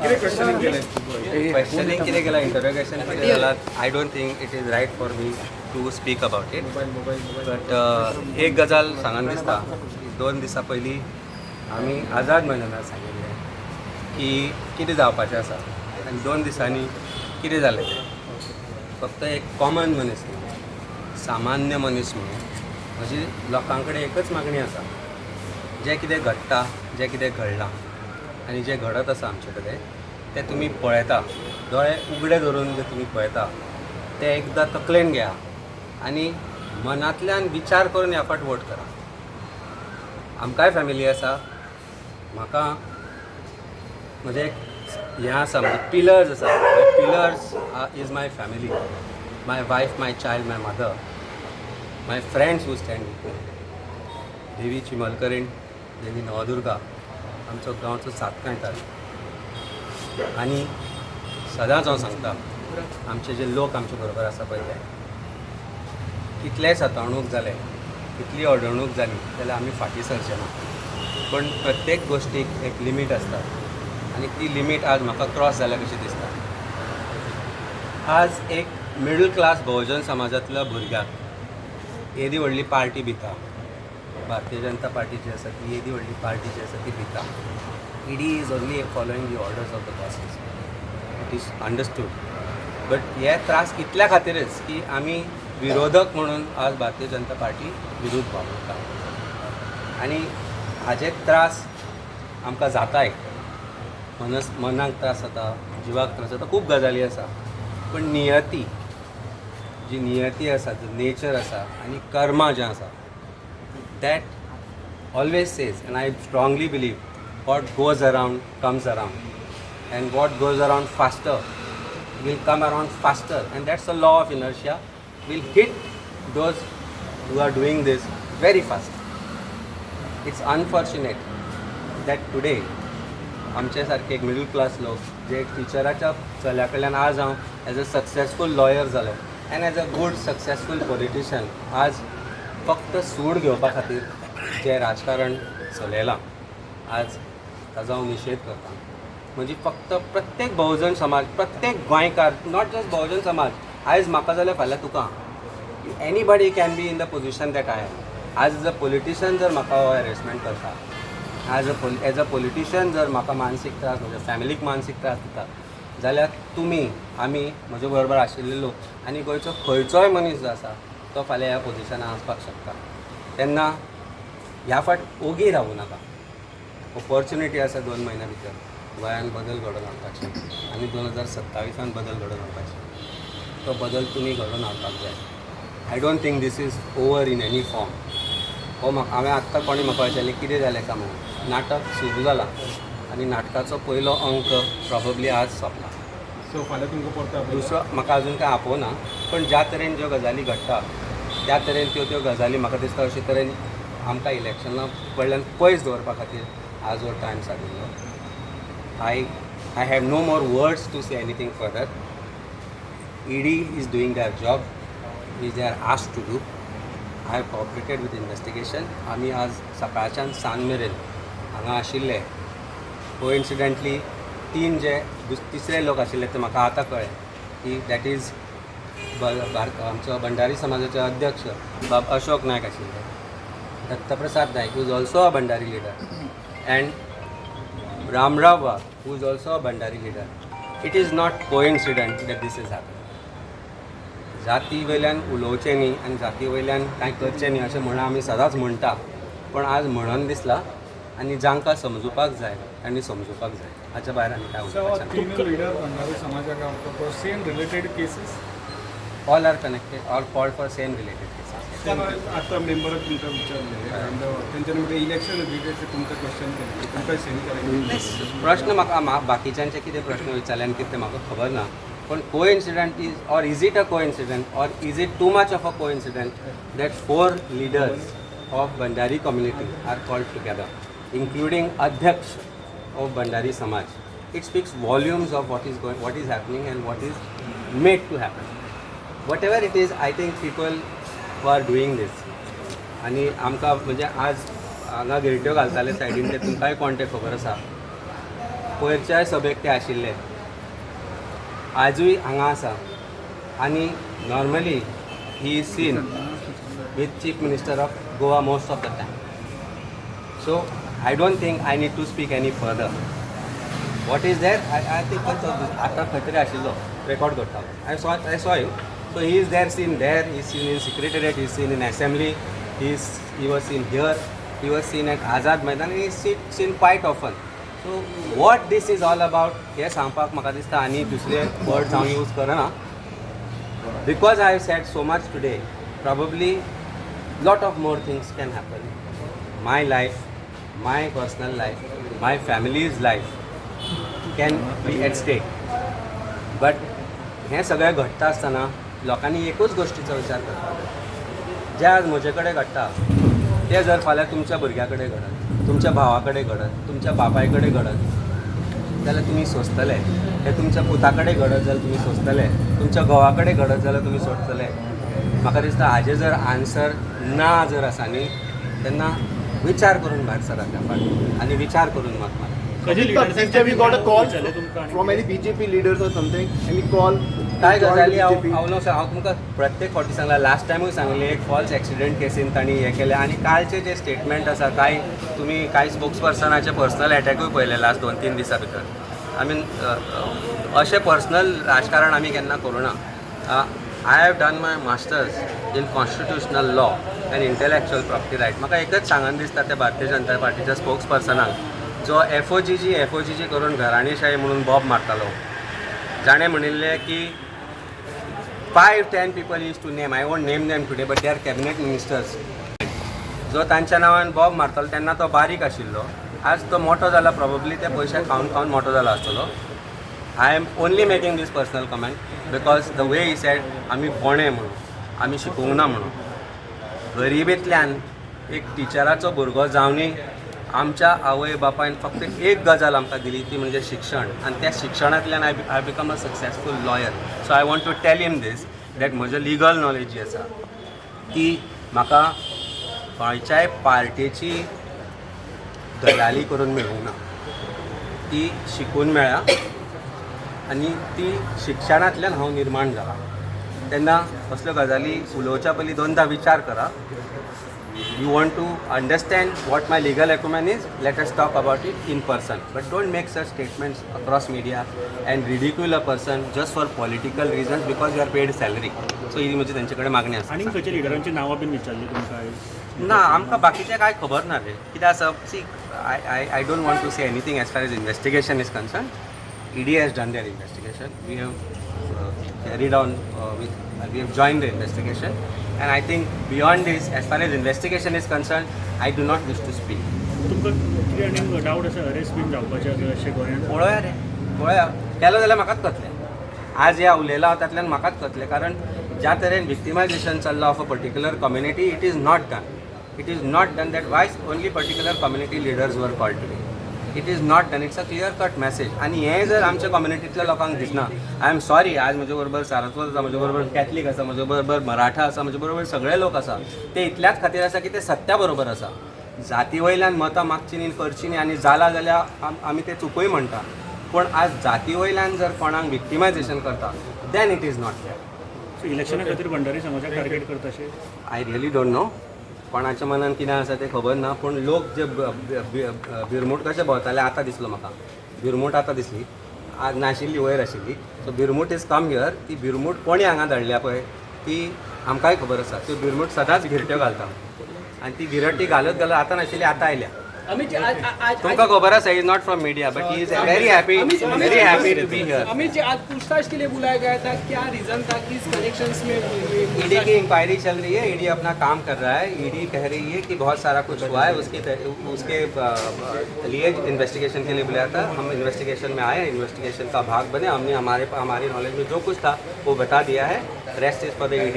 कितें क्वेश्चनिंग केलें? क्वेश्चनिंग कितें केलां, इंटरोगेशन कितें जालां, I don't think it is right for me to speak about it, but एक गजाल सांगन दिसता की 2 दिसां पयलीं आमी आझाद मैदानार सांगिल्लें की कितें जावपाचें आसा आनी 2 दिसांनी कितें जालें तें. फक्त एक कॉमन मनीस म्हणून, सामान्य मनीस म्हणून म्हजी लोकां कडेन एकच मागणी आसा, जें कितें घडटा, जें कितें घडलां आनी जें घडत आसा आमचे कडेन तें तुमी पळयता. दोळे उगडे धरून जे तुमी पळयता ते एकदां तकलेन घेया आनी मनांतल्यान विचार करून ह्या फावट वोट करा. आमकांय फॅमिली आसा. म्हाका म्हजें एक हें आसा, म्हणजे पिलर्स आसा. Pillars is my family, my wife, my child, my mother, my friends who stand with me, देवी चिमलकरीण, देवी नवदुर्गा, आमचो गांवचो सात. आनी सदांच हांव सांगता, आमचे जे लोक आमचे बरोबर आसा पळय ते कितलेय सतावणूक जाले, कितली अडवणूक जाली जाल्यार आमी फाटीं सरचे ना. पण प्रत्येक गोश्टीक एक लिमीट आसता आनी ती लिमीट आज म्हाका क्रॉस जाल्या कशी दिसता. आज एक मिडल क्लास बहुजन समाजांतल्या भुरग्याक येदी व्हडली पार्टी भिता, भारतीय जनता पार्टी जी आसा ती येदी व्हडली पार्टी जी आसा ती भिता. ED is only following the orders of the bosses, it is understood, but हे त्रास इतल्या खातीरच की आमी विरोधक म्हणून आज भारतीय जनता पार्टी विरुद्ध वावुरता आनी हाजे त्रास आमकां जाताय. मनाक त्रास जाता, जिवाक त्रास जाता, खूब गजाली आसा. पण नियती जी नियती आसा, जो नेचर आसा आनी कर्मा जें आसा, that always says, and I strongly believe, what goes around comes around, and what goes around faster will come around faster, and that's the law of inertia, will hit those who are doing this very fast. It's unfortunate that today आमचे सारखे एक middle class लोक जे टिचराच्या चल्या कडल्यान आज हांव as a successful lawyer जालो and as a good successful politician, आज फक्त सूड घेवपा खातीर जें राजकारण चलयलां आज ताजो हांव निशेध करता. म्हणजे फक्त प्रत्येक बहुजन समाज, प्रत्येक गोंयकार, not just बहुजन समाज, आयज म्हाका जाल्यार फाल्यां तुका, anybody can be in the position that I am. आज एज अ पॉलिटिशन जर म्हाका हो हॅरेसमेंट करता, as a politician जर म्हाका मानसीक त्रास, म्हज्या फॅमिलीक मानसीक त्रास दिता जाल्यार तुमी, आमी, म्हजे बरोबर आशिल्ले लोक आनी गोंयचो खंयचोय मनीस जो आसा तो फाल्यां ह्या पोजिशनान आसपाक शकता. तेन्ना ह्या फाट ओगी रावूं नाका. ऑपॉर्च्युनिटी आसा 2 म्हयन्या भितर गोंयान बदल घडोवन हाडपाची आनी 2027आन बदल घडोवन हाडपाची. तो बदल तुमी घडोवन हाडपाक जाय. I don't think this is over in any form. हो म्हाका हांवें आत्तां कोणी म्हाका विचारलें कितें जालें काय म्हणून, नाटक सुरू जालां आनी नाटकाचो पयलो अंक प्रोबेबली आज सोंपला. सो फाल्यां तुमकां परतो आपयता? दुसरो म्हाका अजून कांय आपोवना, पण ज्या तरेन ज्यो गजाली घडटा त्या तरेन त्यो त्यो गजाली म्हाका दिसता अशे तरेन आमकां इलेक्शना कडल्यान पयस दवरपा खातीर आज हो time सादिल्लो. I have no more words to say anything further. ED is doing their job which they are asked to do. I have cooperated with investigation. आमी आज सकाळच्यान सांज मेरेन हांगा आशिल्ले. कोइन्सिडंटली तीन जे तिसरे लोक आशिल्ले ते म्हाका आतां कळ्ळें की that is आमचो भंडारी समाजाचे अध्यक्ष बाब अशोक नायक आशिल्ले, Dattaprasad Naik, who is also a Bhandari leader, and Ramrao Wagh, who is also a Bhandari leader. It is not coincident that this is happen. जाती वयल्यान उलोवचें न्ही आनी जाती वयल्यान कांय करचें न्ही अशें म्हणून आमी सदांच म्हणटा, पण आज म्हणन दिसलां आनी जांकां समजुपाक जाय तांणी समजुपाक जाय. हाच्या भायर आनी कांय सो उलोवपाचें ना. तीन लिडर भंडारी समाजाक same related cases? All are connected or called for same related cases. आतां मेंबराक तुमकां विचारलें, तेंच्यानी म्हणजे इलेक्शन रिलेटेड तुमकां क्वेश्चन केलें, तुमकां सेम केलें? प्रश्न म्हाका बाकीच्यांचे कितें प्रश्न विचारले आनी कितें तें म्हाका खबर ना, पण coincident is or is it a coincident or is it too much of a coincident that four leaders of Bhandari community are called together, including अध्यक्ष of Bhandari Samaj? It speaks volumes of what is going, what is happening and what is made to happen. Whatever it is, I think people who are doing this आनी आमकां म्हणजे आज हांगा गिरट्यो घालताले सायडीन ते तुमकांय कोण तें खबर आसा. पयरच्याय सभेक ते आशिल्ले, आजूय हांगा आसा आनी normally he is seen with Chief Minister of Goa most of the time. So I don't think I need to speak any further. What is there, I think आतां खंय तरी आशिल्लो, रेकॉर्ड करतालो. I saw you. So he is there, seen there, he seen in secretariat, he seen in assembly, he was seen here, he was seen at Azad Maidan, he seen quite often. So what this is all about हें सांगपाक म्हाका दिसता आनी दुसरे words हांव use करना, because I have said so much today, probably lot of more things can happen. My life, my personal life, my family's life can be at stake. But हें सगळें घडटा आसतना लोकांनी एकूच गोश्टीचो विचार करपाक जाय. जें आज म्हजे कडेन घडटा तें जर फाल्यां तुमच्या भुरग्या कडेन घडत, तुमच्या भावा कडेन घडत, तुमच्या बापाय कडेन घडत जाल्यार तुमी सोंसतले? हें तुमच्या पुता कडेन घडत जाल्यार तुमी सोंसतले? तुमच्या घोवा कडेन घडत जाल्यार तुमी सोंसतले? म्हाका दिसता हाजें जर आन्सर ना जर आसा न्ही, तेन्ना विचार करून भायर सरात त्या फाटी आनी विचार करून मत मारा. BJP got a call from any BJP leaders or something? Any call? काय to join गजाली हांव BJP? हांव न्हू हांव तुमकां प्रत्येक फावटी सांगला, लास्ट टायमूय सांगलें, एक फॉल्स एक्सिडंट केसीन तांणी हें केलें आनी कालचें जें स्टेटमेंट आसा, कांय तुमी कांय स्पोक्स पर्सनाचे पर्सनल एटॅकूय पळयले लास्ट 2-3 दिसां भितर. I mean, अशें पर्सनल राजकारण आमी केन्ना करूं ना. I have done my masters in constitutional law and intellectual property right. म्हाका एकच सांगन दिसता त्या भारतीय जनता पार्टीच्या स्पोक्स पर्सनाक, जो एफओजीजी एफओजीजी करून घराणेशाही म्हणून बॉब मारतालो, जाणें म्हणिल्लें की 5-10 people used to name, I won't name them today, but they are cabinet ministers. जो तांच्या नांवान बॉब मारतालो तेन्ना तो बारीक आशिल्लो, आज तो मोठो जाला. प्रोबेबली ते पयशे खावन खावन मोठो जाला आसतलो. I am only making this personal comment because the way he said आमी बोणे म्हणून, आमी शिकूंक ना म्हणून. गरिबींतल्यान एक टिचराचो भुरगो जावनूय आमच्या आवय बापायन फक्त एक गजाल आमकां दिली, ती म्हणजे शिक्षण आनी त्या शिक्षणांतल्यान I become a successful lawyer. So I want to tell him this, that म्हजें लिगल नॉलेज जी आसा ती म्हाका खंयच्याय पार्टेची दलाली करून मेळूंक ना, ती शिकून मेळ्ळा आनी ती शिक्षणांतल्यान हांव निर्माण जाला. तेन्ना असल्यो गजाली उलोवच्या पयलीं दोनदा विचार करा. You want to understand what my legal acumen is, let us talk about it in person. But don't make such statements across media and ridicule a person just for political reasons because you are paid salary. So ही म्हजी तेंचे कडेन मागणी आसा. आनी खंयच्या लिडरांची नांवां बीन विचारली तुमकां आयज? ना, आमकां बाकीचें कांय खबर ना रे. कितें आसा, see, I don't want to say anything as far as investigation is concern. ED has done their investigation. We have carried on with we have joined the investigation and I think beyond this, as far as investigation is concerned, I do not wish to speak. तुमकां कितें आनी डावट आसा arrest बीन जावपाचें आसा अशें गोंयांत? पळोवया रे, पळोवया. केलो जाल्यार म्हाकाच कळटलें. आज हे उलयलां हांव तातल्यान म्हाकाच कळटलें, कारण ज्या तरेन विक्टिमायझेशन चल्लां of a particular community, it is not done. It is not done that why only particular community leaders were called today. It is not done. It's a clear cut message. आनी हें जर आमच्या कम्युनिटींतल्या लोकांक दिसना, I am sorry. आज म्हजे बरोबर सारस्वत आसा, म्हजे बरोबर कॅथलीक आसा, म्हजे बरोबर मराठा आसा, म्हजे बरोबर सगळे लोक आसा. ते इतल्याच खातीर आसा की ते सत्या बरोबर आसा. जाती वयल्यान मतां मागची न्ही, करची न्ही आनी जाला जाल्यार आमी ते चुकूय म्हणटा. पूण आज जाती वयल्यान जर कोणाक विक्टिमायझेशन करता, then it is not fair. So इलेक्शना खातीर भंडारी समाजाक टार्गेट करता अशें? I really don't know. कोणाच्या मनान कितें आसा तें खबर ना, पूण लोक जे भिरमूट कशे भोंवताले, आतां दिसलो म्हाका भिरमूट, आतां दिसली. आज नाशिल्ली, वयर आशिल्ली. सो भिरमूट is come here. ती भिरमूट कोणी हांगा धाडल्या पळय, ती आमकांय खबर आसा. त्यो भिरमूट सदांच घिरट्यो घालता आनी ती घिरटी घालत घालत आतां नाशिल्ली, आतां आयल्या. अमित जी, आज आज तुमकां खबर आसा, is not from media, but he is very happy, very happy to be here. Amit जी, आज पूछताछ के लिए बुलाया गया था, क्या रीजन था, किस कनेक्शंस में ये ईडी की इंक्वायरी चल रही है. ईडी अपना काम कर रहा है. ईडी कह रही है कि बहुत सारा कुछ हुआ है, उसके लिए इन्वेस्टिगेशन के लिए बुलाया था. हम इन्वेस्टिगेशन में आए, इन्वेस्टिगेशन का भाग बने. हमने हमारे हमारी नॉलेज में जो कुछ था वो बता दिया है. Rest is for the ED.